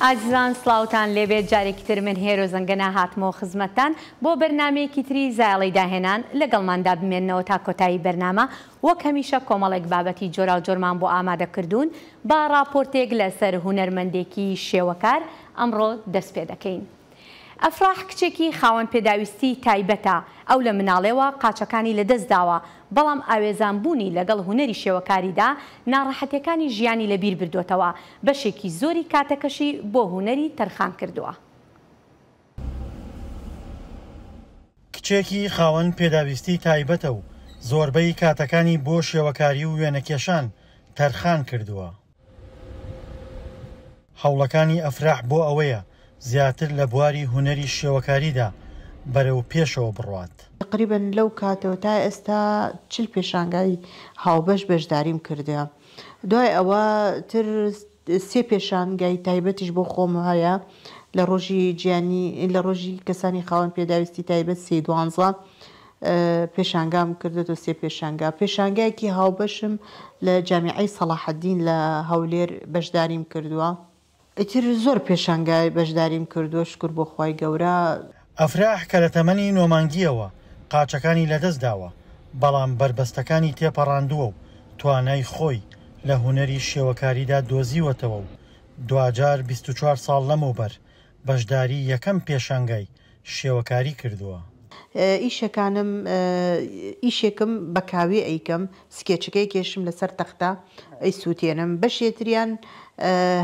ئازیزان سڵاوتان لێبێت جارێکی تر من هێرۆ زەنگەنە هاتمەوە خزمەتتان بۆ بەرنامەیەکی تری زایەڵەی داهێنان لەگەڵماندا بمێننەوە تا کۆتایی بەرنامە وەک هەمیشە کۆمەڵێک بابەتی جۆراوجۆرمان بۆ ئامادە کردوون بە ڕاپۆرتێک لەسەر هونەرمەندێکی شێوەکار ئەمڕۆ دەست پێ دەکەین. ئەفراح کچێکی خاوەن پێداویستی تایبەتە، ئەو لە مناڵێوە قاچەکانی لەدەستداوە، بەڵام ئاوێزانبوونی لەگەڵ هونەری شێوەکاریدا ناڕەحەتیەکانی ژیانی لەبیر بردۆتەوە، بەشێکی زۆری کاتەکەشی بۆ هونەری تەرخان کردووە. کچێکی خاوەن پێداویستی تایبەتە و زۆربەی کاتەکانی بۆ شێوەکاری و وێنەکێشان تەرخان کردووە. هەوڵەکانی ئەفراح بۆ ئەوەیە زیاتر لە بواری هونەری شێوەکاریدا بەرەو پێشەوە بڕوات. تەقریبەن لەو کاتەوە تا ئێستا 40 پێشانگای هاوبەش بەشداریم کردە. دوای ئەوە تر سێ پێشانگای تایبەتیش بۆ خۆم هەیە لە ڕۆژی جیانی لە ڕۆژی کەسانی خاوەن پێداویستی تایبەت سێ دوانزە پێشانگام کردۆتەوە سێ پێشانگا پێشانگایەکی هاوبەشم لە جامیعەی سەڵاحەدین لە هەولێر بەشداریم کردووە ئیتر زۆر پێشانگای بەشداریم کردووە شکر بۆ خوای گەورە. ئەفراح کە لە تەمەنی نۆ مانگییەوە قاچەکانی لەدەستداوە، بەڵام بەربەستەکانی تێپەڕاندووە و توانای خۆی لە هونەری شێوەکاریدا دۆزیوەتەوە و دواجار 24 ساڵ لەمەوبەر بەشداری یەکەم پێشانگای شێوەکاری کردووە. ئیشەکانم ئیشێکم بە کاوێ ئەیکەم سکێچەکەی کێشم لەسەر تەختە ئەیسووتێنم بەشێ تریان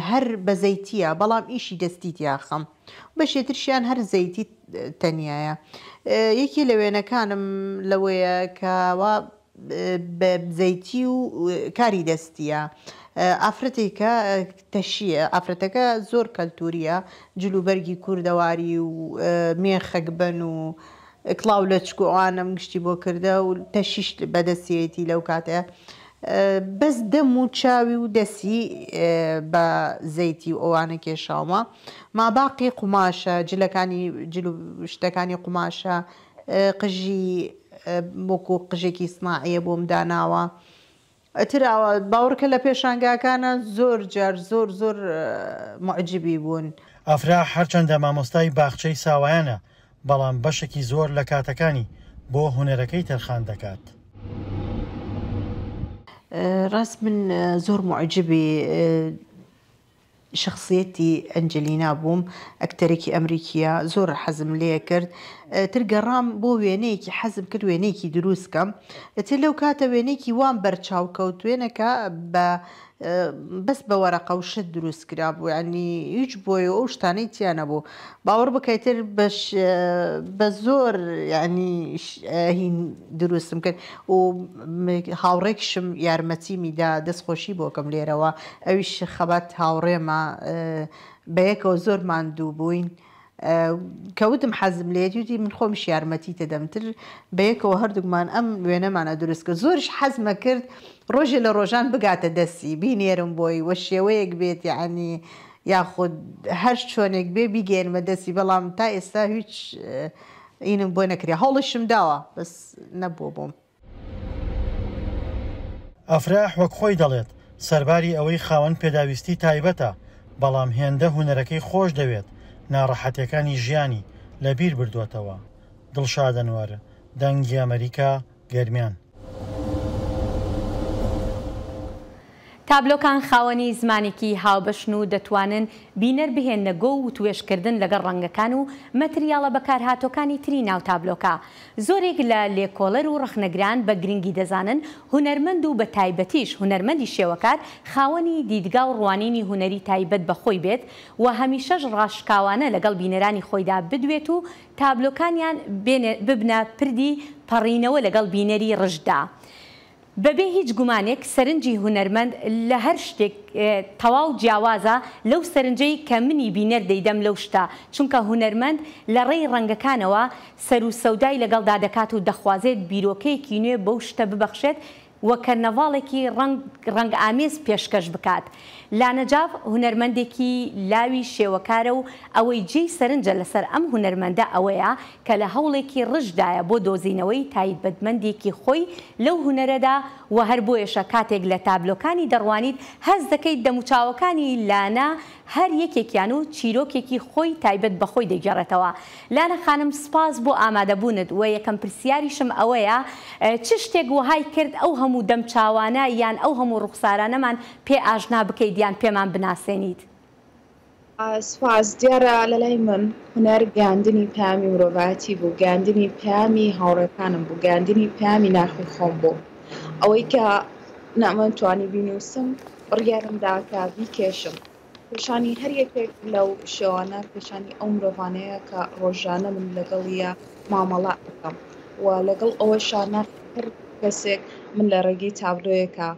هەر بە زەیتیە بەڵام ئیشی دەستی تیاخەم بەشێ ترشیان هەر زەیتی تەنیایە یەکێ لە وێنەکانم لەوەیە کەوا بە زەیتی و کاری دەستیە ئافرەتێکە تەشیە ئافرەتەکە زۆر کەلتوریە جل و بەرگی کوردەواری و مێخەک بەن و کڵاو لەچک و ئەوانەم گشتی بۆ کردە و تەشیش بەدەستیەتی لەو کاتە بەس دەم و چاوی و دەسی بە زەیتی و ئەوانە کێشاومە ماباقی قوماشە جلەکانی جل و شتەکانی قوماشە قژی وەکو قژێکی سناعیە بۆم داناوە ئیتر ئاوا باوەڕکە لە پێشانگاکانە زۆر جار زۆر زۆر موعجیبی بوون. ئەفراح هەرچەندە مامۆستای باخچەی ساوایانە، بەڵام بەشێکی زۆر لە کاتەکانی بۆ هونەرەکەی تەرخان دەکات. ڕاست من زۆر موعجیبی شەخسیەتی ئەنجلینا بووم ئەکتەرێکی ئەمریکیە زۆر حەزم لێ کرد تر گەڕام بۆ وێنەیەکی حەزم کرد وێنەیەکی دروست کەم تر لەو کاتە وێنەیەکی وام بەرچاو کەوت وێنەکە بە بەس بە وەرەقە و شت دروست کرابوو یعنی هیچ بۆیە ئەو شتانەی تیا نەبوو باوەڕ بکەی تر بەش بە زۆر یعنی هین دروستم کرد و هاوڕێکشم یارمەتیمی دا دەستخۆشی بۆکەم لێرەوە ئەویش خەبات هاوڕێمە بەیەکەوە زۆر ماندوو بووین کە وتم حەزم لێیەتی وتی من خۆمیش یارمەتیت دەدەم تر بەیەکەوە هەردووکمان ئەم وێنەمانە دروست کرد زۆریش حەزمە کرد ڕۆژێ لە ڕۆژان بگاتە دەستی بینێرم بۆی وە شێوەیەک بێت یعنی یاخود هەر چۆنێک بێ بیگەیەنمە دەستی بەڵام تا ئێستا هیچ ئینم بۆ نەکرێ هەوڵیشم داوە بەس نەبووە بۆم. ئەفراح وەک خۆی دەڵێت، سەرباری ئەوەی خاوەن پێداویستی تایبەتە، بەڵام هێندە هونەرەکەی خۆش دەوێت، ناڕەحەتیەکانی ژیانی لەبیر بردووەتەوە. دڵشاد ئەنوەر، دەنگی ئەمەریکا، گەرمیان. تابلۆکان خاوەنی زمانێکی هاوبەشن و دەتوانن بینەر بهێننە گۆ و وتوێژکردن لەگەڵ ڕەنگەکان و مەتریاڵە بەکارهاتووەکانی تری ناو تابلۆکە. زۆرێک لە لێکۆڵەر و ڕەخنەگران بە گرنگی دەزانن هونەرمەند و بە تایبەتیش هونەرمەندی شێوەکار خاوەنی دیدگا و ڕوانینی هونەری تایبەت بە خۆی بێت و هەمیشەش ڕاشکاوانە لەگەڵ بینەرانی خۆیدا بدوێت و تابلۆکانیان ببنە پردی پەڕینەوە لەگەڵ بینەری ڕژددا. بەبێ هیچ گومانێک سەرنجی هونەرمەند لە هەر شتێک تەواو جیاوازە لەو سەرنجەی کە منی بینەر دەیدەم لەو شتە، چونکە هونەرمەند لە ڕێی ڕەنگەکانەوە سەر و سەودای لەگەڵدا دەکات و دەخوازێت بیرۆکەیەکی نوێ بەو شتە ببەخشێت. و کەرنەڤاڵێکی ڕەنگ ڕەنگئامێز پێشکەش بکات. لانە جاف هونەرمەندێکی لاوی شێوەکارە و ئەوەی جێی سەرنجە لەسەر ئەم هونەرمەندە ئەوەیە کە لە هەوڵێکی ڕژدایە بۆ دۆزینەوەی تایبەتمەندێکی خۆی لەو هونەرەدا و هەر بۆیەشە کاتێک لە تابلۆکانی دەڕوانیت هەست دەکەیت دەموچاوەکانی لانە هەر یەکێکیان و چیرۆکێکی خۆی تایبەت بە خۆی دەگێڕێتەوە. لانە خانم سپاس بۆ ئامادەبوونت وە یەکەم پرسیاریشم ئەوەیە چ شتێک وەهای کرد ئەو هەموو دەم چاوانە یان ئەو هەموو ڕوخسارانەمان پێ ئاشنا بکەیت یان پێمان بناسێنیت؟ سپاس، دیارە لەلای من هونەر گەیاندنی پەیامی مرۆڤایەتی بوو، گەیاندنی پەیامی هاوڕێکانم بوو، گەیاندنی پەیامی ناخی خۆم بوو. ئەوەی کە نەمتوانی بینووسم بڕیارم دا کە بیکێشم. پێشانی هەر یەکێک لەو شێوانە پێشانی ئەو مرۆڤانەیە کە ڕۆژانە من لەگەڵیە مامەڵە ئەکەم و لەگەڵ ئەوەشا ناخی هەر کەسێک من لە ڕێگەی تابلۆیەکە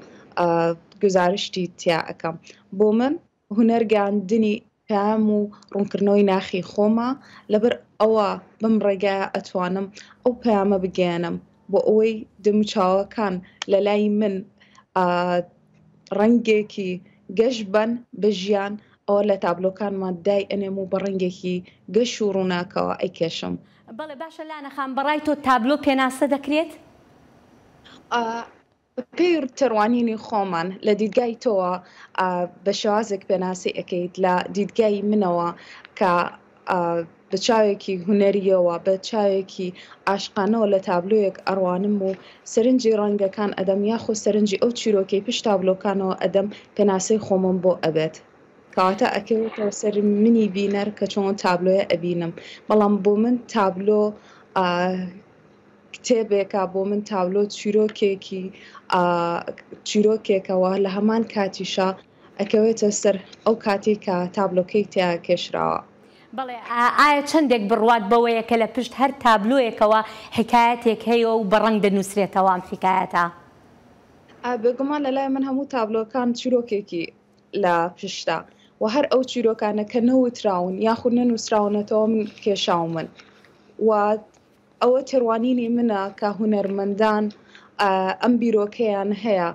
گوزارشتی تیا ئەکەم. بۆ من هونەر گەیاندنی پەیام و ڕوونکردنەوەی ناخی خۆمە، لەبەر ئەوە بەم ڕێگایە ئەتوانم ئەو پەیامە بگەیەنم بۆ ئەوەی دەموچاوەکان لە لای من ڕەنگێکی گەش بەن بە ژیان، ئەوە لە تابلۆکانما دای ئەنێم و بە ڕەنگێکی گەش و ڕووناکەوە ئەیکێشم. بەڵێ باشە لانە خان بەڕای تۆ تابلۆ پێناسە دەکرێت؟ بەپێی تێڕوانینی خۆمان لە دیدگای تۆوە بە شێوازێک پێناسەی ئەکەیت، لە دیدگای منەوە کە بە چاوێکی هونەرییەوە، بە چاوێکی عاشقانەوە لە تابلۆیەک ئەڕوانم و سەرنجی ڕەنگەکان ئەدەم یاخۆ سەرنجی ئەو چیرۆکەی پشت تابلۆکانەوە ئەدەم پێناسەی خۆمم بۆ ئەبێت. کەواتە ئەکەوێتەوە سەر منی بینەر کە چۆن تابلۆیە ئەبینم. بەڵام بۆ من تابلۆ کتێبێکە، بۆ من تابلۆ چیرۆکێکی چیرۆکێکە و لە هەمان کاتیشا ئەکەوێتە سەر ئەو کاتەی کە تابلۆکەی تیا کێشراوە. بەڵێ، ئایا چەندێک بڕوات بەوەیە کە لە پشت هەر تابلۆیەکەوە حیکایەتێک هەیە و بە ڕەنگ دەنووسرێتەوە ئەم حیکایەتە؟ بێگومان لە لای من هەموو تابلۆکان چیرۆکێکی لە پشتە و هەر ئەو چیرۆکانە کە نەوتراون یاخود نەنووسراونەتەوە من کێشاومن و ئەوە تێڕوانینی منە کە هونەرمەندان ئەم بیرۆکەیان هەیە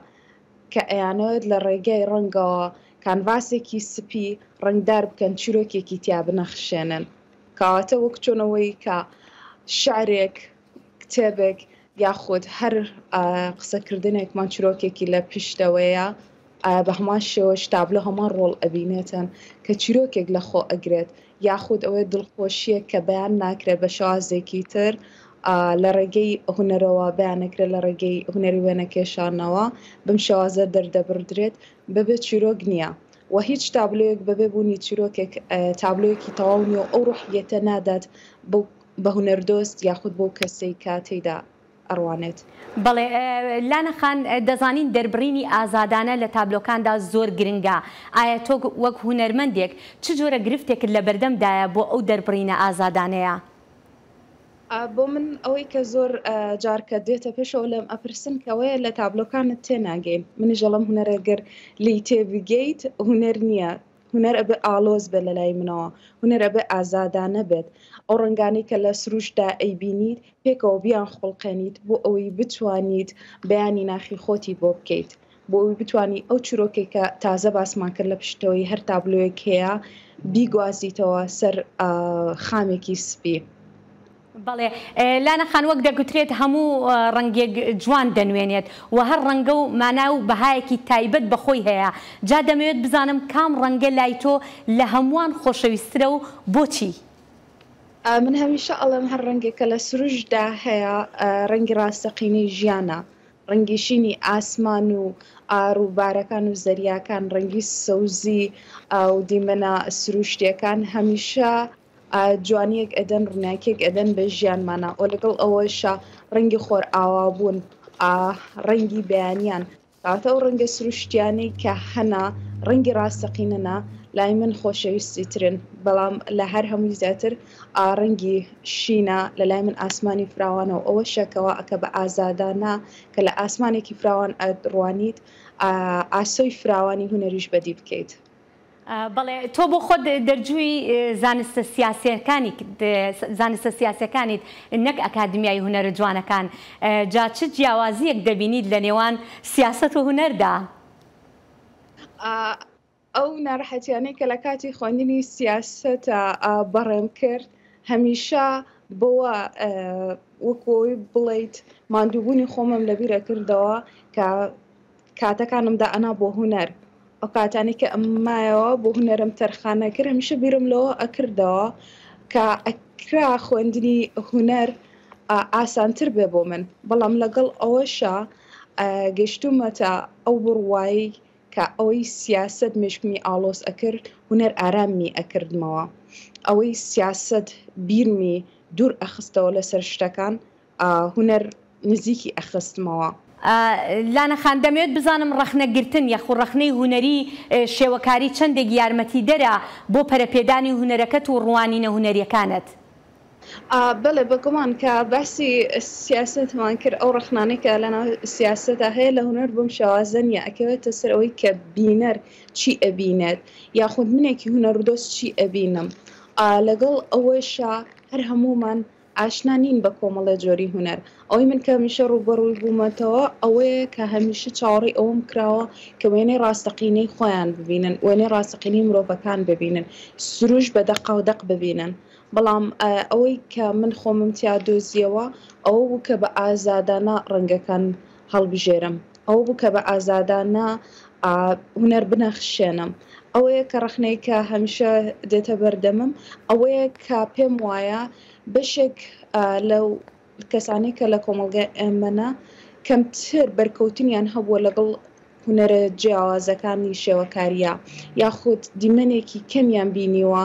کە ئەیانەوێت لە ڕێگای ڕەنگەوە کانڤاسێکی سپی ڕەنگدار بکەن چیرۆکێکی تیا بنەخشێنن. کەواتە وەک چۆن ئەوەی کە شعرێک، کتێبێک یاخود هەر قسەکردنێکمان چیرۆکێکی لە پشتەوەیە، بە هەمان شێوەش تابلۆ هەمان ڕۆڵ ئەبینێتن کە چیرۆکێک لە خۆ ئەگرێت یاخود ئەوەی دڵخۆشییەک کە بەیان ناکرێت بە شێوازێکی تر لە ڕێگەی هونەرەوە بەیان نەکرێت لە ڕێگەی هونەری وێنەکێشانەوە بەم شێوازە دەردەبڕدرێت بەبێ چیرۆک نییە و هیچ تابلۆیەک بەبێ بوونی چیرۆکێک تابلۆیەکی تەواو نییە و ئەو ڕۆحیەتە نادات بە هونەردۆست یاخود بەو کەسەی کە تێیدا ئەڕوانێت. بەڵێ لانە خان، دەزانین دەربڕینی ئازادانە لە تابلۆکاندا زۆر گرنگە، ئایا تۆ وەک هونەرمەندێک چ جۆرە گرفتێکت لەبەردەمدایە بۆ ئەو دەربڕینە ئازادانەیە؟ بۆ من ئەوەی کە زۆر جار کە دێتە پێشەوە لێم ئەپرسن کە وەیە لە تابلۆکانت تێناگەین، منیش ئەڵێم هونەر گەر لێی تێبگەیت هونەر نییە، هونەر ئەبێ ئاڵۆز بێت لە لای منەوە، هونەر ئەبێ ئازادانە بێت، ئەو ڕەنگانەی کە لە سروشتدا ئەیبینیت پێکەوە بیانخوڵقێنیت بۆ ئەوەی بتوانیت بەیانی ناخی خۆتی بۆ بکەیت، بۆ ئەوەی بتوانی ئەو چیرۆکەی کە تازە باسمان کرد لە پشتەوەی هەر تابلۆیەک هەیە بیگوازیتەوە سەر خامێکی سپی. بەڵێ لانە خان وەک دەگوترێت هەموو ڕەنگێک جوان دەنوێنێت و هەر ڕەنگە و مانا و بەهایەکی تایبەت بە خۆی هەیە جا دەمەوێت بزانم کام ڕەنگە لای تۆ لە هەمووان خۆشەویسترە و بۆچی؟ من هەمیشە ئەڵێم هەر ڕەنگێک کە لە سروشتدا هەیە ڕەنگی ڕاستەقینەی ژیانە، ڕەنگی شینی ئاسمان و ڕووبارەکان و زەریاکان، ڕەنگی سەوزی و دیمەنە سروشتییەکان هەمیشە جوانیەک ئەدەن ڕووناکیەک ئەدەن بە ژیانمانا وە لەگەڵ ئەوەشا ڕەنگی خۆرئاوابوون ڕەنگی بەیانیان کەواتە ئەو ڕەنگە سروشتیانەی کە هەنە ڕەنگی ڕاستەقینەنە لای من خۆشەویستی ترن بەڵام لە هەر هەمووی زیاتر ڕەنگی شینە لە لای من ئاسمانی فراوانە و ئەوەشە کەوا ئەکە بە ئازادانە کە لە ئاسمانێکی فراوان ئەڕوانیت ئاسۆی فراوانی هونەریش بەدی بکەیت. بەڵێ تۆ بۆ خۆت دەرجووی زانستە سیاسیەکانی زانستە سیاسیەکانیت نەک ئەکادمیای هونەرە جوانەکان جا چ جیاوازیەک دەبینیت لە نێوان سیاسەت و هونەردا؟ ئەو نارەحەتیانەی کە لە کاتی خوێندنی سیاسەتە بەڕێم کرد هەمیشە بەوە وەکو ئەوەی بڵێیت ماندووبوونی خۆمم لەبیرە کردەوە کە کاتەکانم دائەنا بۆ هونەر ئەو کاتانەی کە ئەممایەوە بۆ هونەرم تەرخان نەکرد هەمیشە بیرم لەوە ئەکردەوە کە ئەکرا خوێندنی هونەر ئاسانتر بێ بۆ من بەڵام لەگەڵ ئەوەشا گەشتومەتە ئەو بڕوایی کە ئەوەی سیاسەت مێشکمی ئاڵۆز ئەکرد هونەر ئارامی ئەکردمەوە ئەوەی سیاسەت بیرمی دوور ئەخستەوە لەسەر شتەکان هونەر نزیکی ئەخستمەوە. لانە خان دەمەوێت بزانم ڕەخنە گرتن یاخو ڕەخنەی هونەری شێوەکاری چەندێک یارمەتیدەرە بۆ پەرەپێدانی هونەرەکەت و ڕوانینە هونەریەکانت؟ بەڵێ بەگومان کە باسی سیاسەتمان کرد ئەو ڕەخنانەی کە لەناو سیاسەتا هەیە لە هونەر بەم شێوازە نییە ئەکەوێتە سەر ئەوەی کە بینەر چی ئەبینێت یاخود منێکی هونەردۆست چی ئەبینم لەگەڵ ئەوەشا هەر هەموومان ئاشنا نین بە کۆمەڵێ جۆری هونەر. ئەوەی من کە هەمیشە ڕووبەڕووی بوومەتەوە ئەوەیە کە هەمیشە چاوەڕێی ئەوەم کراوە کە وێنەی ڕاستەقینەی خۆیان ببینن، وێنەی ڕاستەقینەی مرۆڤەکان ببینن، سروش بە دەقاودەق ببینن. بەڵام ئەوەی کە من خۆمم تیا دۆزییەوە ئەوە بوو کە بە ئازادانە ڕەنگەکان هەڵبژێرم. ئەوە بوو کە بە ئازادانە هونەر بنەخشێنم. ئەوەیە کە ڕەخنەی کە هەمیشە دێتە بەردەمم ئەوەیە کە پێم وایە بەشێک لەو کەسانەی کە لە کۆمەڵگای ئێمەنە کەمتر بەرکەوتنیان هەبووە لەگەڵ هونەرە جیاوازەکانی شێوەکارییە یاخود دیمەنێکی کەمیان بینیوە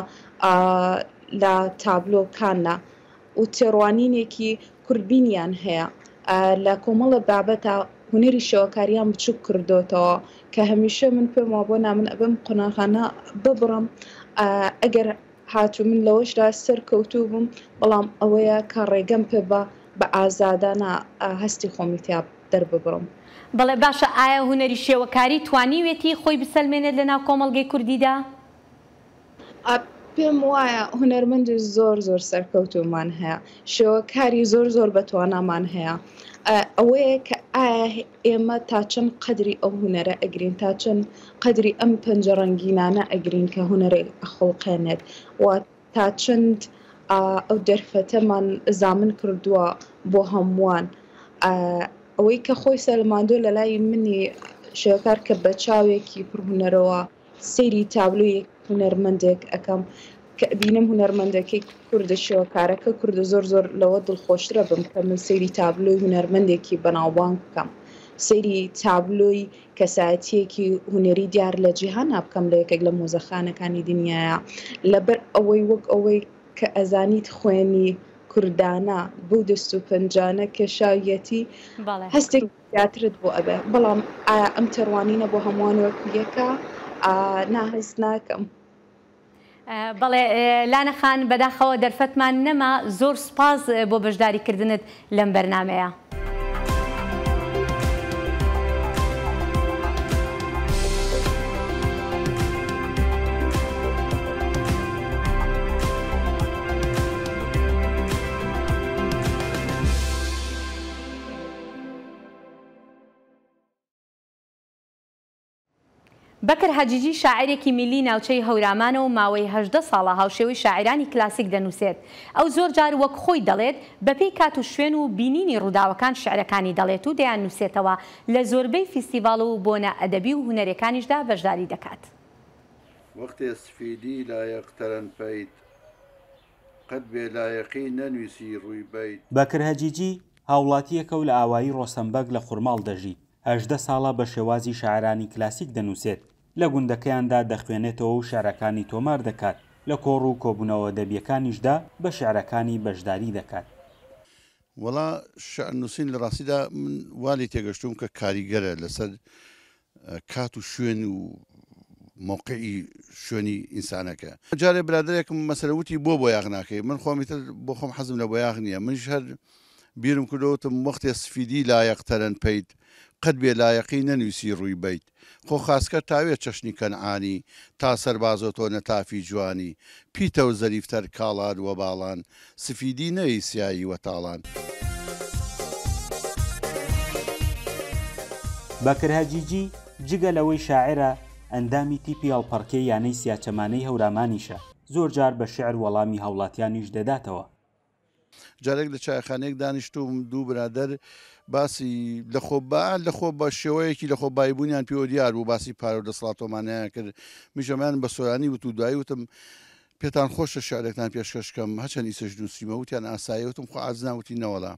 لە تابلۆکاندا و تێڕوانینێکی کورتبینیان هەیە لە کۆمەڵە بابەتە هونەری شێوەکاریان بچوک کردۆتەوە کە هەمیشە من پێم وابووە نا من ئەبم قۆناغانە ببڕم ئەگەر هاتوو من لەوەشدا سەرکەوتوو بووم بەڵام ئەوەیە کە ڕێگەم پێ بە بە ئازادانە هەستی خۆمی تیا دەرببڕم. بەڵێ باشە ئایا هونەری شێوەکاری توانیوێتی خۆی بسەلمێنێت لەناو کۆمەڵگەی کوردیدا؟ پێم وایە هونەرمەندی زۆر زۆر سەرکەوتوومان هەیە، شێوەکاری زۆر زۆر بەتوانامان هەیە، ئەوەیە کە ئایا ئێمە تا چەند قەدری ئەو هونەرە ئەگرین، تا چەند قەدری ئەم پەنجە ڕەنگینانە ئەگرین کە هونەر ئەخوڵقێنێت و تا چەند ئەو دەرفەتەمان زامن کردووە بۆ هەمووان. ئەوەی کە خۆی سەلماندووە لەلای منی شێوەکار کە بە چاوێکی پڕ هونەرەوە سەیری تابلۆیەک هونەرمەندێک ئەکەم کە ئەبینم هونەرمەندەکەی کوردە شێوەکارەکە کوردە زۆر زۆر لەوە دڵخۆشترە بم کە من سەیری تابلۆی هونەرمەندێکی بەناوبانگ بکەم سەیری تابلۆی کەسایەتیەکی هونەری دیار لە جیهانا بکەم لە یەکێک لە مۆزەخانەکانی دنیایا لەبەر ئەوەی وەک ئەوەی کە ئەزانیت خوێنی کوردانە بەو دەست و پەنجانە کێشاویەتی هەستێک زیاترت بۆ ئەبێ بەڵام ئایا ئەم تێڕوانینە بۆ هەمووان وەکو یەکە؟ نا هەست ناکەم. بەڵێ لانە خان بەداخەوە دەرفەتمان نەما زۆر سوپاس بۆ بەشداری کردنت لەم بەرنامەیە. بەکر هەجیجی شاعیرێکی میللی ناوچەی هەورامانە و ماوەی 18 ساڵە هاوشێوەی شاعیرانی کلاسیک دەنووسێت. ئەو زۆر جار وەک خۆی دەڵێت بەپێی کات و شوێن و بینینی ڕووداوەکان شیعرەکانی دەڵێت و دەیاننووسێتەوە، لە زۆربەی فیستیڤاڵ و بۆنە ئەدەبی و هونەرێکانیشدا بەشداری دەکات. وەختێ سفیدی لایەق تەرەن پەیت. قەت بێ لایەقی نەنویسی ڕووی بەیت. بەکر هەجیجی، هاوڵاتییەکە و لە ئاوایی ڕۆسەمبەگ لە خورماڵ دەژی، 18 ساڵە بە شێوازی شاعرانی کلاسیک دەنووسێت، لە گوندەکەیاندا دەخوێنێتەوە و شیعرەکانی تۆمار دەکات، لە کۆڕ و کۆبوونەوە ئەدەبییەکانیشدا بە شیعرەکانی بەشداری دەکات. وەڵا شیعر نووسین لە ڕاستیدا من وا لێی تێگەشتووم کە کاریگەرە لەسەر کات و شوێن و مەوقعی شوێنی ئینسانەکە. جارێ برادەرێکم مەسەلە وتی بۆ بۆیاغ ناکەی من خۆم ئیتر بۆ خۆم حەزم لە بۆیاغ نییە منیش هەر بیرم کردەوە وتم وەختێ سفیدی لایەق تەرەن پەیت. قەت بێ لایەقی نەنویسی ڕووی بەیت خۆ خاسکەر تاوێ چەشنی کەنعانی تا سەربازۆ تۆ نەتافی جوانی پیتەو زەریفتەر کاڵان وە باڵان سفیدی نەی سیایی وە تاڵان. بەکر هەجیجی جگە لەوەی شاعیرە، ئەندامی تیپی هەڵپەڕکێی یانەی سیاچەمانەی هەورامانیشە، زۆرجار بە شیعر وەڵامی هاوڵاتیانیش دەداتەوە. جارێک لە چایخانەیەک دانیشتووم دوو برادەر باسی لەخۆ با لەخۆ بە شێوەیەکی لەخۆ بایبوونیان پێوە دیار بوو باسی پارە و دەسەڵاتۆمانیان کرد میشەمان بە سۆرانی وت و دوایی وتم پێتان خۆشە شعرێکتان پێشکەش کەم هەچەند ئیسەش نووسیمە وتیان ئاسایی وتم خۆ عاجز نا وتی نەوەڵا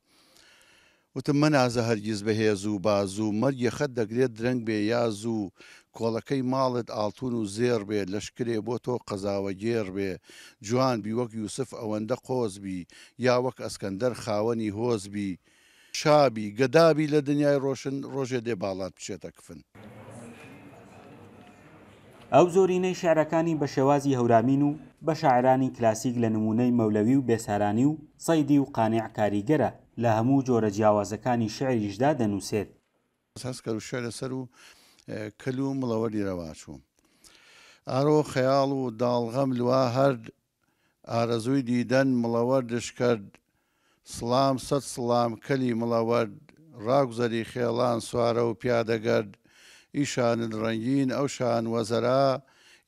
وتم مەنازە هەرگیز بە هێز و بازوو مەرگ یەخەت دەگرێت درەنگ بێ یا زوو کۆڵەکەی ماڵت ئاڵتون و زێڕ بێ لەشکرێ بۆ تۆ قەزاوەگێڕ بێ جوان بی وەک یوسف ئەوەندە قۆز بی یا وەک ئەسکەندەر خاوەنی هۆز بی شا بی گەدا بی لە دنیای ڕۆشن ڕۆژێ دێ باڵات بچێتە کفن. ئەو زۆرینەی شیعرەکانی بە شێوازی هەورامین و بە شاعیرانی کلاسیک لە نموونەی مەولەوی و بێسارانی و سەیدی و قانع کاریگەرە، لە هەموو جۆرە جیاوازەکانی شیعریشدا دەنووسێت. هەست کەر و شعر سەر و کەل و مڵەوەری رەواچوو ئارۆ خەیاڵ و داڵغەم لوا هەرد ئارەزووی دیدەن مڵەوەردش کەرد سڵام سەد سڵام کەلی مڵەوەرد ڕاگوزەری خێڵان سوارە و پیادە گەرد ئی شانت ڕەنگین ئەو شان وەزەرا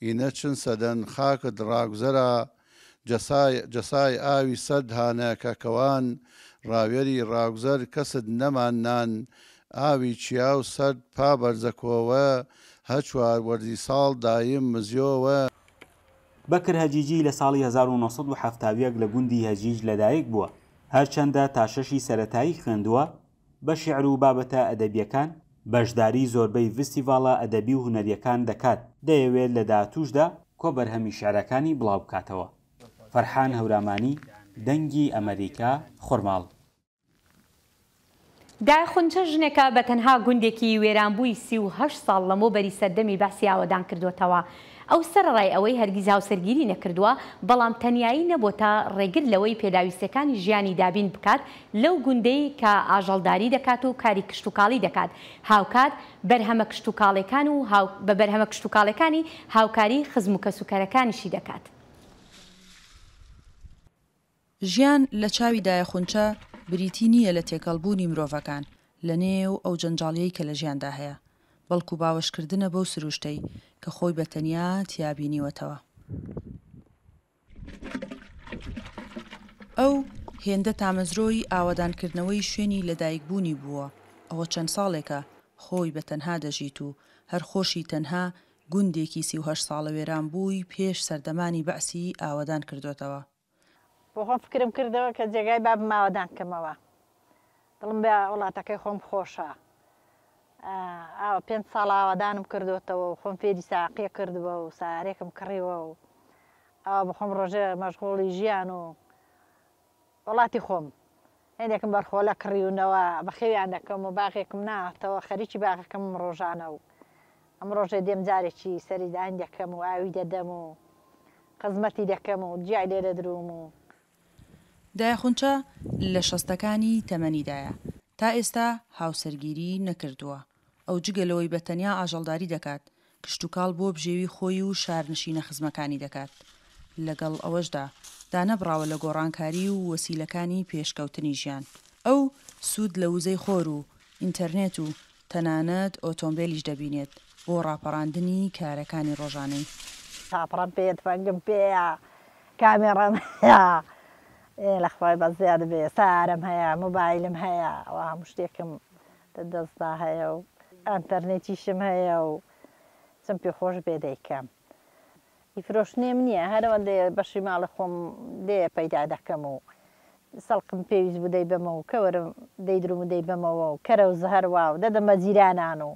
ئینە چن سەدەن خاکت ڕاگوزەرا جەسای جەسای ئاوی سەرد هانە کەکەوان ڕاویەری ڕاگوزەر کەست نەمان نان ئاوی چیاو سەرد پا بەرزەکۆوە هە چوار وەرزی ساڵ دایم مزیۆوە. بەکر هەجیجی لە ساڵی 1971 لە گوندی هەجیج لەدایک بووە، هەرچەندە تا شەشی سەرەتایی خوێندووە، بە شیعر و بابەتە ئەدەبییەکان بەشداری زۆربەی ڤستیڤاڵە ئەدەبی و هونەرییەکان دەکات، دەیەوێت لە داهاتووشدا کۆبەرهەمی شیعرەکانی بڵاوبکاتەوە. فەرحان هەورامانی، دەنگی ئەمەریکا، خورماڵ. دایە خونچە ژنێکە بە تەنها گوندێکی وێرانبووی 38 ساڵ لەمەوبەری سەردەمی بەعسی ئاوەدان کردووەتەوە. ئەو سەرەڕای ئەوەی هەرگیز هاوسەرگیری نەکردووە، بەڵام تەنیایی نەبۆتە ڕێگر لەوەی پێداویستیەکانی ژیانی دابین بکات لەو گوندەی کە ئاژەڵداری دەکات و کاری کشتوکاڵی دەکات هاوکات بەرهەمە کشتوکاڵێکان و بە بەرهەمە کشتوکاڵێکانی هاوکاری خزم و کەسوکەرەکانیشی دەکات. ژیان لە چاوی دایە خونچە بریتی نییە لە تێکەڵبوونی مرۆڤەکان لە نێو ئەو جەنجاڵیەی کە لە ژیاندا هەیە، بەڵکو باوەشکردنە بەو سروشتەی کە خۆی بە تەنیا تیا بینیوەتەوە. ئەو هێندە تامەزرۆی ئاوەدانکردنەوەی شوێنی لەدایکبوونی بووە، ئەوە چەند ساڵێکە خۆی بە تەنها دەژیت و هەر خۆشی تەنها گوندێکی 38 ساڵە وێرانبووی پێش سەردەمانی بەعسی ئاوەدان کردۆتەوە. بۆ خۆم فکرم کردەوە کە جێگای بابم ئاوەدان کەمەوە. دڵم بە وڵاتەکەی خۆم خۆشە. ئاوە پێنج ساڵە ئاوەدانم کردۆتەوە و خۆم فێری ساقیە کردووە و سارێکم کڕیوە و ئاوا بە خۆم ڕۆژێ مەشغوڵی ژیان و وڵاتی خۆم. هێندێکم بەرخۆلە کڕیونەوە بەخێویان دەکەم و باغێکم ناوەتەوە خەریکی باغەکەمم ڕۆژانە و ئەم ڕۆژێ دێم جارێکی سەری داین دەکەم و ئاوی دەدەم و خزمەتی دەکەم و جیای لێ دەدروم و. دایە خونچە لە شەستەکانی تەمەنیدایە، تا ئێستا هاوسەرگیری نەکردووە. ئەو جگە لەوەی بە تەنیا ئاژەڵداری دەکات، کشتوکاڵ بۆ بژێوی خۆی و شارنشینە خزمەکانی دەکات. لەگەڵ ئەوەشدا دانەبڕاوە لە گۆڕانکاری و وەسیلەکانی پێشکەوتنی ژیان. ئەو سوود لە وزەی خۆر و ئینتەرنێت و تەنانەت ئۆتۆمبێلیش دەبینێت بۆ ڕاپەڕاندنی کارەکانی ڕۆژانەی. تاپڕەم پێیە تفەنگم پێیە کامێڕام هەیە ئێ لە خوای بەزیاد بێ سەیارەم هەیە مۆبایلم هەیە ئەوە هەموو شتێکم لە دەستدا هەیە و ئەنتەرنێتیشم هەیە و چم پێ خۆش بێ دەیکەم ئی فرۆشتنێم نییە هەر ئەوەندەیە بەشی ماڵی خۆم لێ پەیدا دەکەم و سەڵقم پێویست بوو دەیبەمەوە و کەوەرم دەیدروم و دەیبەمەوە و کەرەوز هەروا و دەدەم بە جیرانان و.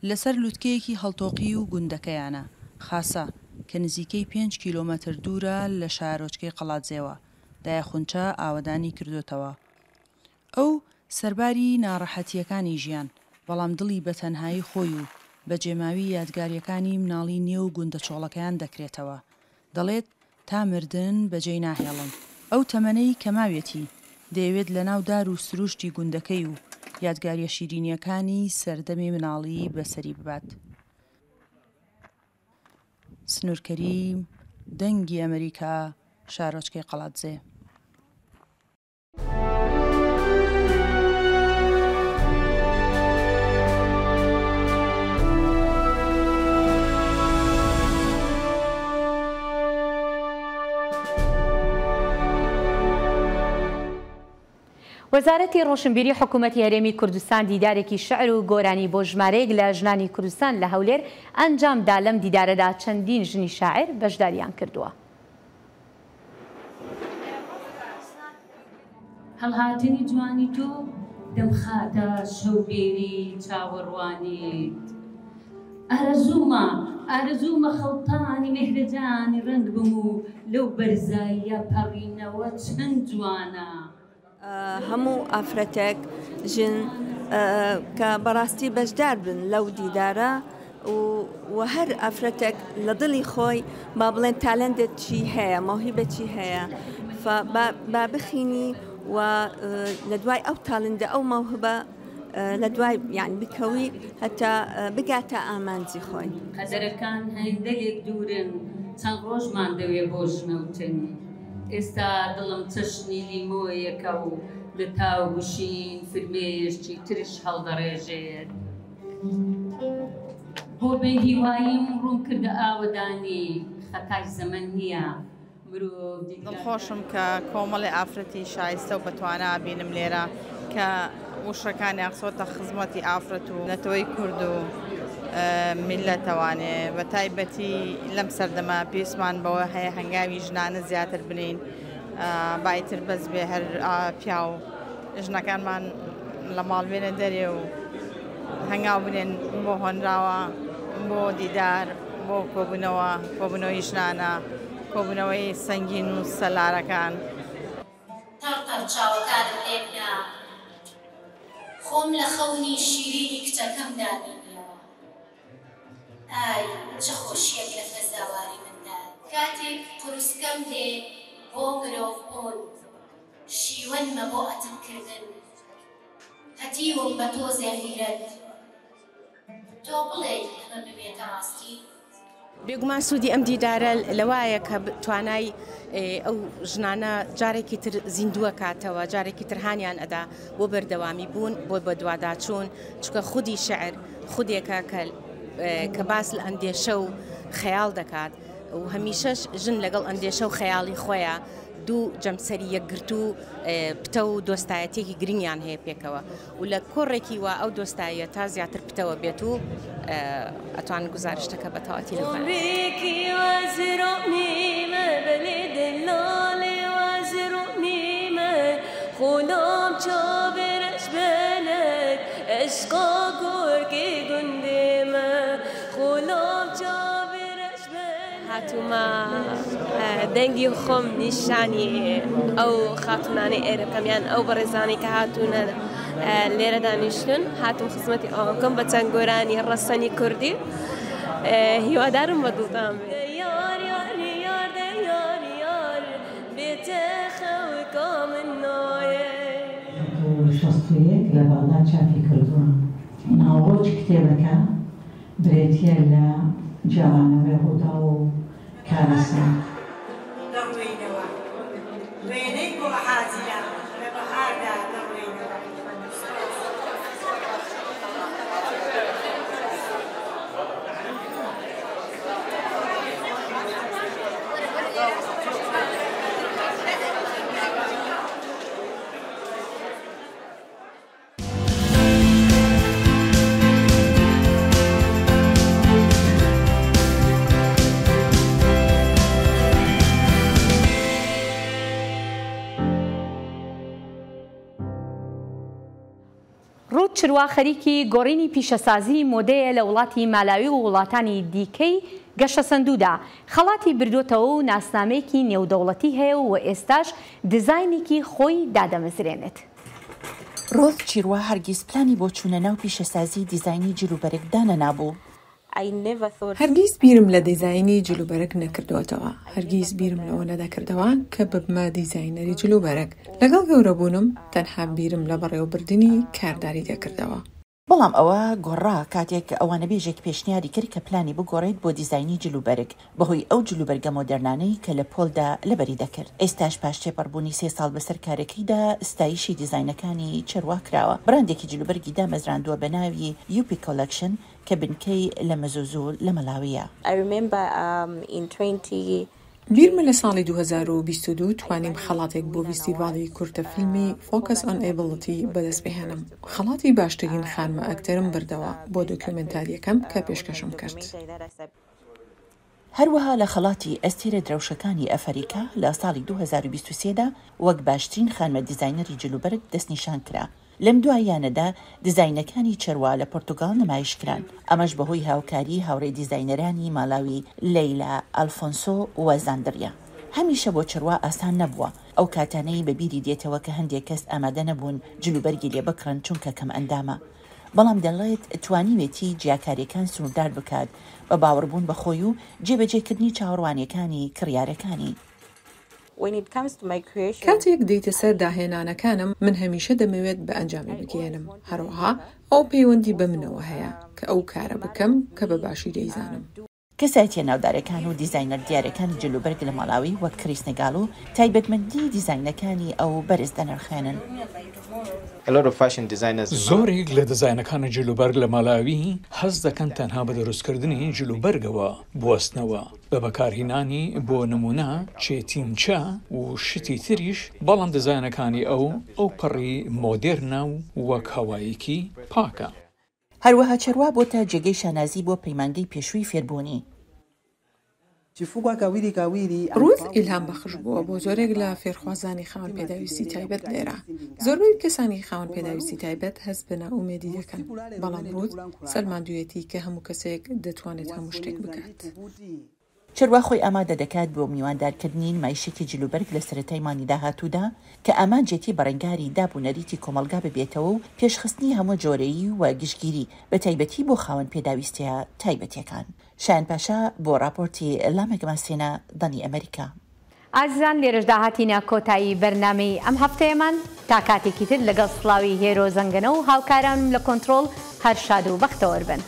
لەسەر لوتکەیەکی هەڵتۆقیو گوندەکەیانە، خاسە، کە نزیکەی پێنج کیلۆمەتر دوورە لە شارۆچکەی قەڵادزێوە، دایە خونچە ئاوەدانی کردۆتەوە. ئەو سەرباری ناڕەحەتییەکانی ژیان، بەڵام دڵی بە تەنهایی خۆی و بەجێماوی یادگارییەکانی مناڵی نێو گوندە چۆڵەکەیان دەکرێتەوە. دەڵێت، تا مردن بەجێی ناهێڵم. ئەو تەمەنەی کە ماویەتی، دەیەوێت لەناو دار و سروشتی گوندەکەی و یادگارییە شیرینییەکانی سەردەمی مناڵیی بەسەری ببات. سنوور کەریم، دەنگی ئەمریکا، شارۆچکەی قەڵادزێ. وەزارەتی ڕۆشنبیری حکوومەتی هەرێمی کوردستان دیدارێکی شعر و گۆرانی بۆ ژمارەیەک لە ژنانی کوردستان لە هەولێر ئەنجام دا، لەم دیدارەدا چەندین ژنی شاعر بەشداریان کردووە. هەڵهاتنی جوانی تۆ دەمخاتە شەوبێری چاوەڕوانیت. ئارەزوومە، ئارەزوومە خەڵتانی مێهرەجانی ڕەنگ بم و لەو بەرزاییە پەڕینەوە چەند جوانە. هەموو ئافرەتێک، ژن، کە بەڕاستی بەشدار بن لەو دیدارە و هەر ئافرەتێک لە دڵی خۆی با بڵێن تالەندێکی هەیە، مەوهیبەکی هەیە، با بخینی و لە دوای ئەو تالندە ئەو مەوهبە لە دوای یان بکەوی هەتا بگاتە ئامانجی خۆی. قەدەرەکان هێندە لێک دوورن چەند ڕۆژمان دەوێ بۆ ژنەوتن ئێستا دڵم چەشنی لیمۆیەکە و لە تاو گوشین فرمێسکی ترش هەڵدەڕێژێت بۆ بێ هیواییم ڕووم کردە ئاوەدانی خەتای زەمەن نییە مرۆڤ دیدگای دڵخۆشم کە کۆمەڵێ ئافرەتی شایستە و بەتوانا بینم لێرە کە وشەکانیان خستۆتە خزمەتی ئافرەت و نەتەوەی کورد و میللەتەوانێ بە تایبەتی لەم سەردەمە پێویستمان بەوە هەیە هەنگاوی ژنانە زیاتر بنین با ئیتر بەس بێ هەر پیاو ژنەکانمان لە ماڵ بێنە دەرێ و هەنگاو بنێن بۆ هۆنراوە بۆ دیدار بۆ کۆبوونەوە کۆبوونەوەی ژنانە کۆبوونەوەی سەنگین و سەلارەکان. تەڕ تەڕ چاوەکانم لێک نا. خۆم لە خەونی شیرینی کچەکەمدا بینیەوە. ئای چ خۆشیەک لە فەزاواری مندایە. کاتێک قوروسکەم دێ بۆ مرۆڤ بوون. شیوەنمە بۆ ئەتک کردن. هەتیوم بە تۆزێ غیرەت. تۆ بڵێی ئەمە ببێتە ڕاستی؟ بێگومان سوودی ئەم دیدارە لەوایە کە توانای ئەو ژنانە جارێکی تر زیندووە کاتەوە، جارێکی تر هانیان ئەدا بۆ بەردەوامی بوون، بۆ بەدواداچوون، چونکە خودی شعر خودێکە کە باس لە ئەندێشە و خەیاڵ دەکات و هەمیشەش ژن لەگەڵ ئەندێشە و خەیاڵی خۆیا دوو جەمسەری یەکگرتوو پتەو و دۆستایەتیەکی گرنگیان هەیە پێکەوە. و لە کۆڕێکی وا ئەو دۆستاییە تا زیاتر پتەوە بێت و ئەتوان گوزارشتەکە بە تەواتی لە خۆیان. هاتوومە دەنگی خۆم نیشانی ئەو خاتوونانەی ئێرە بکەم یان ئەو بەڕێزانەی کە هاتوونە لێرە دانیشتن هاتم خزمەتی ئەوان بکەم بە چەند گۆرانی ڕەسەنی کوردی هیوادارم بە دڵتان بێت. 61 لە بەغدا چاپی کردووە. ناوەڕۆکی کتێبەکە برێتییە لە گێڕانەوەی ڕووداو و کارەسات. دەڕوێینەوە وێنەی گوڵە حاجیە لە بەهاردا دەڕوێینەوە. ڕوت چروا خەریکی گۆڕینی پیشەسازیی مۆدەیە لە وڵاتی مالاوی و وڵاتانی دیکەی گەشەسەندوودا، خەڵاتی بردووەتەوە و ناسنامەیەکی نێودەوڵەتی هەیە و ئێستاش دیزاینێکی خۆی دادەمەزرێنێت. ڕۆث چیروا هەرگیز پلانی بۆ چوونە ناو پیشەسازیی دیزاینی جلوبەرگ دانەنابوو. هەرگیز بیرم لە دیزاینی جلوبەرگ نەکردووەتەوە، هەرگیز بیرم لەوە نەدەکردەوە کە ببمە دیزاینەری جلوبەرگ، لەگەڵ گەورەبوونم تەنها بیرم لە بەڕێوەبردنی کارداری دەکردەوە. بەڵام ئەوە گۆڕا کاتێک وانەبێژێک پێشنیاری کرد کە پلانی بگۆڕێت بۆ دیزاینی جلوبەرگ بەهۆی ئەو جلوبەرگە مۆدێرنانەی کە لە پۆلدا لەبەری دەکرد. ئێستاش پاش تێپەڕبوونی سێ ساڵ بەسەر کارەکەیدا ستایشی دیزاینەکانی چروا کراوە. بڕاندێکی جلوبەرگی دامەزراندووە بە ناوی یوپی کۆلێکشن کە بنکەی لە مزوزو لە مەلاوییە. بیرمە لە ساڵی 2022 توانیم خەڵاتێک بۆ ڤیستیڤاڵی کورتە فیلمی Focus on Ability بەدەستبهێنم، خەڵاتی باشترین خانمە ئەکتەرم بردەوە بۆ دۆکیۆمێنتارییەکەم کە پێشکەشم کرد. هەروەها لە خەڵاتی ئەستێرە درەوشەکانی ئەفەریکا لە ساڵی 2023 دا وەک باشترین خانمە دیزاینەری جلوبەرگ دەستنیشانکرا. لەم دواییانەدا دیزاینەکانی چروا لە پۆرتوگال نمایشکران، ئەمەش بەهۆی هاوکاریی هاوڕێ دیزاینەرانی مالاوی لەیلا ئەلفۆنسۆ و زاندریا. هەمیشە بۆ چروا ئاسان نەبووە، ئەو کاتانەی بە بیری دێتەوە کە هەندێک کەس ئامادە نەبوون جلوبەرگی لێ بکڕن چونکە کەمئەندامە، بەڵام دەڵێت توانیوێتی جیاکارییەکان سنووردار بکات بە باوەڕبوون بە خۆی و جێبەجێکردنی چاوەڕوانییەکانی کڕیارەکانی. کاتێک دێیتە سەر داهێنانەکانم، من هەمیشە دەمەوێت بە ئەنجامی بگەیەنم، هەروەها ئەوە پەیوەندی بە منەوە هەیە کە ئەو کارە بکەم کە بە باشی دەیزانم. کەسایەتییە ناودارەکان و دیزاینەر دیارەکانی جلوبەرگ لە مالاوی وەک کریس نگالو تایبەتمەندیی دیزاینەکانی ئەو بەرز دەنرخێنن. زۆرێک لە دیزاینەکانی جلوبەرگ لە مالاوی هەست دەکەن تەنها بە دروستکردنی جلوبەرگەوە بوەستنەوە، بە بەکارهینانی بۆ نموونە چێتینچە و شتی تریش، بەڵام دیزاینەکانی ئەو ئەوپەڕی مۆدێرنە و وەک هەوایەکی پاکە. هەروەها چروا بۆتە جێگەی شانازی بۆ پەیمانگەی پێشووی فێربوونی. ڕوت ئیلهامبەخش بووە بۆ زۆرێک لە فێرخوازانی خاوەن پێداویستی تایبەت لێرە. زۆربەی کەسانی خاوەن پێداویستی تایبەت هەست بە نائومێدی دەکەن، بەڵام ڕوت سەلماندوویەتی کە هەموو کەسێک دەتوانێت هەموو شتێک بکات. چروا خۆی ئامادە دەکات بۆ میواندارکردنی نمایشێکی جلوبەرگ لە سەرەتای مانگی داهاتوودا کە ئامانجێتی بەرەنگاری داب و نەریتی کۆمەڵگا ببێتەوە و پێشخستنی هەمەجۆرەیی و گشتگیری بەتایبەتی بۆ خاوەن پێداویستییە تایبەتییەکان. شایان پاشا بۆ ڕاپۆرتی لامەک ماسینا دەنگی ئەمەریکا. ئازیزان لێرەشدا هاتینە کۆتایی بەرنامەی ئەم هەفتەیەمان تا کاتێکی تر لەگەڵ سڵاوی هێرۆ زەنگەنە و هاوکارانم لە کۆنترۆڵ هەر شاد و بەختەوەر بن.